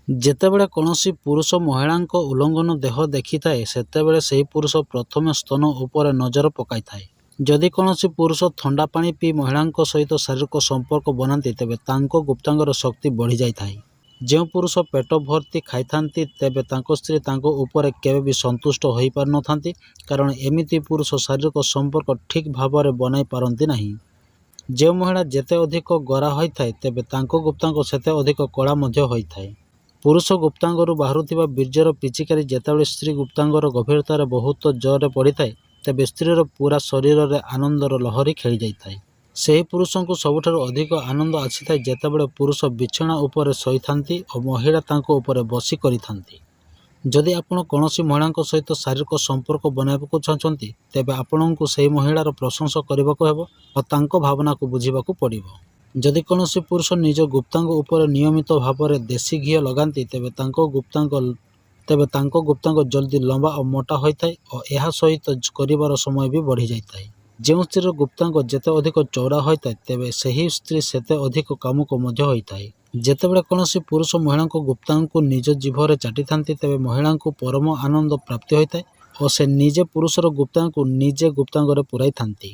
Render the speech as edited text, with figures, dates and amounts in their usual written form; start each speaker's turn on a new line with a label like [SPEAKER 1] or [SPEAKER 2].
[SPEAKER 1] ଯେତେବେଳେ କୌଣସି ପୁରୁଷ ମହିଳାଙ୍କ ଉଲଗ୍ନ ଦେହ ଦେଖିଥାଏ, ସେତେବେଳେ ସେହି ପୁରୁଷ ପ୍ରଥମେ ସ୍ତନ ଉପରେ ନଜର ପକାଇଥାଏ। ଯଦି କୌଣସି ପୁରୁଷ ଥଣ୍ଡା ପାଣି ପିଇ ମହିଳାଙ୍କ ସହିତ ଶାରୀରିକ ସମ୍ପର୍କ ବନାନ୍ତି, ତେବେ ତାଙ୍କ ଗୁପ୍ତାଙ୍ଗର ଶକ୍ତି ବଢ଼ିଯାଇଥାଏ। ଯେଉଁ ପୁରୁଷ ପେଟ ଭର୍ତ୍ତି ଖାଇଥାନ୍ତି, ତେବେ ତାଙ୍କ ସ୍ତ୍ରୀ ତାଙ୍କ ଉପରେ କେବେ ବି ସନ୍ତୁଷ୍ଟ ହୋଇପାରିନଥାନ୍ତି, କାରଣ ଏମିତି ପୁରୁଷ ଶାରୀରିକ ସମ୍ପର୍କ ଠିକ୍ ଭାବରେ ବନାଇ ପାରନ୍ତି ନାହିଁ। ଯେଉଁ ମହିଳା ଯେତେ ଅଧିକ ଗୋରା ହୋଇଥାଏ, ତେବେ ତାଙ୍କ ଗୁପ୍ତାଙ୍ଗ ସେତେ ଅଧିକ କଳା ମଧ୍ୟ ହୋଇଥାଏ। ପୁରୁଷ ଗୁପ୍ତାଙ୍ଗରୁ ବାହାରୁଥିବା ବୀର୍ଯ୍ୟର ପିଚିକାରି ଯେତେବେଳେ ସ୍ତ୍ରୀ ଗୁପ୍ତାଙ୍ଗର ଗଭୀରତାରେ ବହୁତ ଜୋରରେ ପଡ଼ିଥାଏ, ତେବେ ସ୍ତ୍ରୀର ପୂରା ଶରୀରରେ ଆନନ୍ଦର ଲହରୀ ଖେଳିଯାଇଥାଏ। ସେହି ପୁରୁଷଙ୍କୁ ସବୁଠାରୁ ଅଧିକ ଆନନ୍ଦ ଆସିଥାଏ, ଯେତେବେଳେ ପୁରୁଷ ବିଛଣା ଉପରେ ଶୋଇଥାନ୍ତି ଓ ମହିଳା ତାଙ୍କ ଉପରେ ବସି କରିଥାନ୍ତି। ଯଦି ଆପଣ କୌଣସି ମହିଳାଙ୍କ ସହିତ ଶାରୀରିକ ସମ୍ପର୍କ ବନାଇବାକୁ ଚାହୁଁଛନ୍ତି, ତେବେ ଆପଣଙ୍କୁ ସେହି ମହିଳାର ପ୍ରଶଂସା କରିବାକୁ ହେବ ଓ ତାଙ୍କ ଭାବନାକୁ ବୁଝିବାକୁ ପଡ଼ିବ। ଯଦି କୌଣସି ପୁରୁଷ ନିଜ ଗୁପ୍ତାଙ୍ଗ ଉପରେ ନିୟମିତ ଭାବରେ ଦେଶୀ ଘିଅ ଲଗାନ୍ତି, ତେବେ ତାଙ୍କ ଗୁପ୍ତାଙ୍ଗ ଜଲଦି ଲମ୍ବା ଓ ମୋଟା ହୋଇଥାଏ ଓ ଏହା ସହିତ କରିବାର ସମୟ ବି ବଢ଼ିଯାଇଥାଏ। ଯେଉଁ ସ୍ତ୍ରୀର ଗୁପ୍ତାଙ୍ଗ ଯେତେ ଅଧିକ ଚଉଡ଼ା ହୋଇଥାଏ, ତେବେ ସେହି ସ୍ତ୍ରୀ ସେତେ ଅଧିକ କାମୁକ ମଧ୍ୟ ହୋଇଥାଏ। ଯେତେବେଳେ କୌଣସି ପୁରୁଷ ମହିଳାଙ୍କ ଗୁପ୍ତାଙ୍ଗକୁ ନିଜ ଜିଭରେ ଚାଟିଥାନ୍ତି, ତେବେ ମହିଳାଙ୍କୁ ପରମ ଆନନ୍ଦ ପ୍ରାପ୍ତି ହୋଇଥାଏ ଓ ସେ ନିଜେ ପୁରୁଷର ଗୁପ୍ତାଙ୍ଗକୁ ନିଜେ ଗୁପ୍ତାଙ୍ଗରେ ପୁରାଇଥାନ୍ତି।